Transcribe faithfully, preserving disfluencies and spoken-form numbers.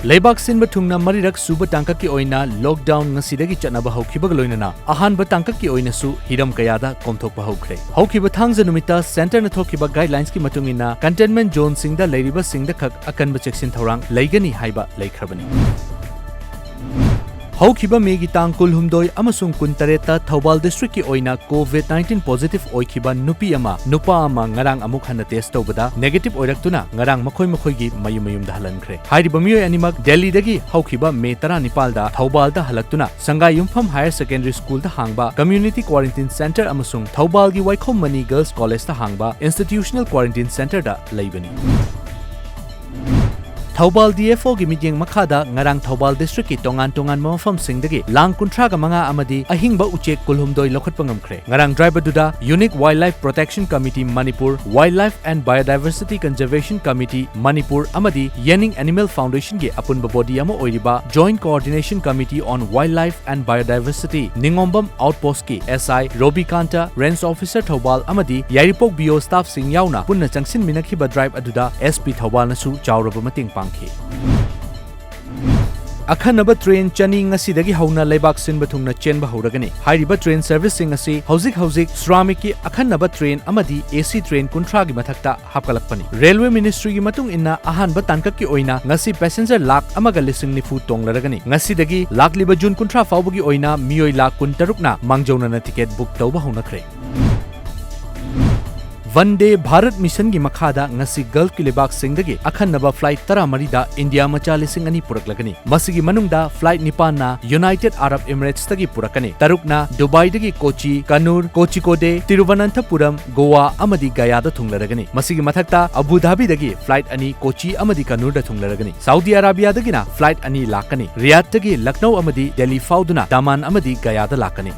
ꯂꯩꯕꯥꯛ ꯁꯤꯟꯕ ꯊꯨꯡꯅ ꯃꯔꯤꯔꯛ ꯁꯨꯕ ꯇꯥꯡꯀꯛꯀꯤ ꯑꯣꯏꯅ lockdown ꯉꯁꯤꯗꯒꯤ ꯆꯠꯅꯕ ꯍꯧꯈꯤꯕꯒ ꯂꯣꯏꯅꯅ ꯑꯍꯥꯟꯕ ꯇꯥꯡꯀꯛꯀꯤ ꯑꯣꯏꯅꯁꯨ ꯍꯤꯔꯝ ꯀꯌꯥꯗ ꯀꯣꯝꯊꯣꯛꯄ ꯍꯧꯈ꯭ꯔꯦ꯫ ꯍꯧꯈꯤꯕ ꯊꯥꯡꯖ ꯅꯨꯃꯤꯠꯇ centreꯅ ꯊꯣꯛꯈꯤꯕ guidelinesꯀꯤ ꯃꯇꯨꯡ ꯏꯟꯅ containment zoneꯁꯤꯡꯗ ꯂꯩꯔꯤꯕꯁꯤꯡꯗ ꯈꯛ ꯑꯀꯟꯕ ꯆꯦꯛꯁꯤꯟ ꯊꯧꯔꯥꯡ ꯂꯩꯒꯅꯤ ꯍꯥꯏꯕ ꯂꯩꯈ꯭ꯔꯕꯅꯤ꯫ ꯍꯧꯈꯤꯕ ꯃꯦꯒꯤ ꯇꯥꯡ ꯀꯨꯟꯍꯨꯝꯗꯣꯏ ꯑꯃꯁꯨꯡ ꯀꯨꯟꯇꯔꯦꯠꯇ ꯊꯧꯕꯥꯜ districtꯀꯤ ꯑꯣꯏꯅ COVID nineteen positive ꯑꯣꯏꯈꯤꯕ ꯅꯨꯄꯤ ꯑꯃ, ꯅꯨꯄꯥ ꯑꯃ ꯉꯔꯥꯡ ꯑꯃꯨꯛ ꯍꯟꯅ test ꯇꯧꯕꯗ negative ꯑꯣꯏꯔꯛꯇꯨꯅ ꯉꯔꯥꯡ ꯃꯈꯣꯏ ꯃꯈꯣꯏꯒꯤ ꯃꯌꯨꯝ ꯃꯌꯨꯝꯗ ꯍꯜꯍꯟꯈ꯭ꯔꯦ꯫ ꯍꯥꯏꯔꯤꯕ ꯃꯤꯑꯣꯏ ꯑꯅꯤꯃꯛ ꯗꯦꯜꯂꯤꯗꯒꯤ ꯍꯧꯈꯤꯕ ꯃꯦ ꯇꯔꯥꯅꯤꯄꯥꯜꯗ ꯊꯧꯕꯥꯜꯗ ꯍꯜꯂꯛꯇꯨꯅ ꯁꯪꯒꯥꯏꯌꯨꯝꯐꯝ Higher Secondary Schoolꯗ ꯍꯥꯡꯕ Community Quarantine Centre ꯑꯃꯁꯨꯡ ꯊꯧꯕꯥꯜꯒꯤ ꯋꯥꯏꯈꯣꯝ ꯃꯅꯤ Girls Collegeꯇ ꯍꯥꯡꯕ Institutional Quarantine Centreꯗ ꯂꯩꯕꯅꯤ꯫ ꯊꯧꯕꯥꯜ DFOꯒꯤ ꯃꯤꯠꯌꯦꯡ ꯃꯈꯥꯗ ꯉꯔꯥꯡ ꯊꯧꯕꯥꯜ districtꯀꯤ ꯇꯣꯉꯥꯟ ꯇꯣꯉꯥꯟꯕ ꯃꯐꯝꯁꯤꯡꯗꯒꯤ ꯂꯥꯡ ꯀꯨꯟꯊ꯭ꯔꯥꯒ ꯃꯉꯥ ꯑꯃꯗꯤ ꯑꯍꯤꯡꯕ ꯎꯆꯦꯛ ꯀꯨꯜꯍꯨꯝꯗꯣꯏ ꯂꯧꯈꯠꯄ ꯉꯝꯈ꯭ꯔꯦ꯫ ꯉꯔꯥꯡ drive ꯑꯗꯨꯗ Unique Wildlife Protection Committee Manipur, Wildlife and Biodiversity Conservation Committee Manipur ꯑꯃꯗꯤ ꯌꯦꯅꯤꯡ Animal Foundationꯒꯤ ꯑꯄꯨꯟꯕ body ꯑꯃ ꯑꯣꯏꯔꯤꯕ Joint Coordination Committee on Wildlife and Biodiversity ꯅꯤꯉꯣꯝꯕꯝ Outpostꯀꯤ SI ꯔꯣꯕꯤꯀꯥꯟꯇ, Range Officer Thoubal ꯑꯃꯗꯤ ꯌꯥꯏꯔꯤꯄꯣꯛ BO staffꯁꯤꯡ ꯌꯥꯎꯅ ꯄꯨꯟꯅ ꯆꯪꯁꯤꯟꯃꯤꯟꯅꯈꯤꯕ drive ꯑꯗꯨꯗ SP ꯊꯧꯕꯥꯜꯅꯁꯨ ꯆꯥꯎꯔꯕ ꯃꯇꯦꯡ ꯄꯥꯡꯈꯤ꯫ ꯑꯈꯟꯅꯕ train ꯆꯅꯤ ꯉꯁꯤꯗꯒꯤ ꯍꯧꯅ ꯂꯩꯕꯥꯛ ꯁꯤꯟꯕ ꯊꯨꯡꯅ ꯆꯦꯟꯕ ꯍꯧꯔꯒꯅꯤ꯫ ꯍꯥꯏꯔꯤꯕ train serviceꯁꯤꯡ ꯑꯁꯤ ꯍꯧꯖꯤꯛ ꯍꯧꯖꯤꯛ ꯁ꯭ꯔꯥꯃꯤꯛꯀꯤ ꯑꯈꯟꯅꯕ train ꯑꯃꯗꯤ AC train ꯀꯨꯟꯊ꯭ꯔꯥꯒꯤ ꯃꯊꯛꯇ ꯍꯥꯞꯀꯠꯂꯛꯄꯅꯤ꯫ Railway Ministryꯒꯤ ꯃꯇꯨꯡ ꯏꯟꯅ ꯑꯍꯥꯟꯕ ꯇꯥꯡꯀꯛꯀꯤ ꯑꯣꯏꯅ ꯉꯁꯤ passenger ꯂꯥꯈ ꯑꯃꯒ ꯂꯤꯁꯤꯡ ꯅꯤꯐꯨ ꯇꯣꯡꯂꯔꯒꯅꯤ꯫ ꯉꯁꯤꯗꯒꯤ ꯂꯥꯛꯂꯤꯕ ꯖꯨꯟ ꯀꯨꯟꯊ꯭ꯔꯥ ꯐꯥꯎꯕꯒꯤ ꯑꯣꯏꯅ ꯃꯤꯑꯣꯏ ꯂꯥꯈ ꯀꯨꯟꯇꯔꯨꯛꯅ ꯃꯥꯡꯖꯧꯅꯅ ticket book ꯇꯧꯕ ꯍꯧꯅꯈ꯭ꯔꯦ꯫ ꯚꯟꯗꯦ ꯚꯥꯔꯠ ꯃꯤꯁꯟꯒꯤ ꯃꯈꯥꯗ ꯉꯁꯤ Gulfꯀꯤ ꯂꯩꯕꯥꯛꯁꯤꯡꯗꯒꯤ ꯑꯈꯟꯅꯕ flight ꯇꯔꯥꯃꯔꯤꯗ ꯏꯟꯗꯤꯌꯥ ꯃꯆꯥ ꯂꯤꯁꯤꯡ ꯑꯅꯤ ꯄꯨꯔꯛꯂꯒꯅꯤ꯫ ꯃꯁꯤꯒꯤ ꯃꯅꯨꯡꯗ flight ꯅꯤꯄꯥꯟꯅ United Arab Emiratesꯇꯒꯤ ꯄꯨꯔꯛꯀꯅꯤ, ꯇꯔꯨꯛꯅ ꯗꯨꯕꯥꯏꯗꯒꯤ ꯀꯣꯆꯤ, ꯀꯅꯨꯔ, ꯀꯣꯆꯤꯀꯣꯗꯦ, ꯇꯤꯔꯨꯚꯅꯟꯊꯄꯨꯔꯝ, ꯒꯣꯋꯥ ꯑꯃꯗꯤ ꯒꯌꯥꯗ ꯊꯨꯡꯂꯔꯒꯅꯤ꯫ ꯃꯁꯤꯒꯤ ꯃꯊꯛꯇ ꯑꯕꯨ ꯙꯥꯕꯤꯗꯒꯤ flight ꯑꯅꯤ ꯀꯣꯆꯤ ꯑꯃꯗꯤ ꯀꯅꯨꯔꯗ ꯊꯨꯡꯂꯔꯒꯅꯤ꯫ ꯁꯥꯎꯗꯤ ꯑꯔꯥꯕꯤꯌꯥꯗꯒꯤꯅ flight ꯑꯅꯤ ꯂꯥꯛꯀꯅꯤ꯫ ꯔꯤꯌꯥꯗꯇꯒꯤ ꯂꯈꯅꯧ ꯑꯃꯗꯤ ꯗꯦꯜꯂꯤ ꯐꯥꯎꯗꯨꯅ ꯗꯥꯃꯥꯟ ꯑꯃꯗꯤ ꯒꯌꯥꯗ ꯂꯥꯛꯀꯅꯤ꯫